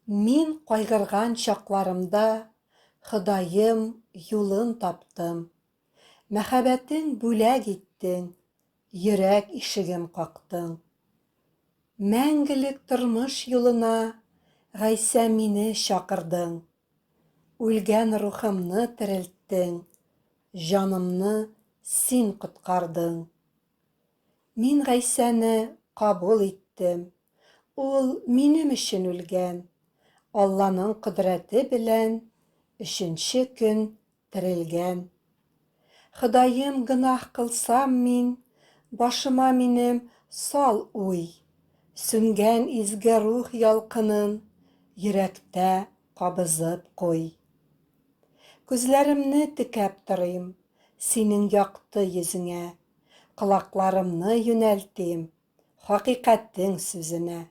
Мин кайгырган чакларымда Ходаем юлын таптым. Мәхәббәтең бүләк иттең, Йөрәк ишегем кактың. Мәңгелек тормыш юлына Гайсә мине чакырдың. Үлгән рухымны терелттең, Җанымны син коткардың. Мин Гайсәне кабул иттем, Ул минем өчен үлгән, Алланың кодрәте белән өченче көн терелгән. Ходаем, гөнаһ кылсам мин, башыма минем сал уй, Сүнгән изге рух ялкынын йөрәктә кабызып куй. Күзләремне текәп торыйм синең якты йөзеңә, Колакларымны юнәлтим хакыйкатең сүзенә.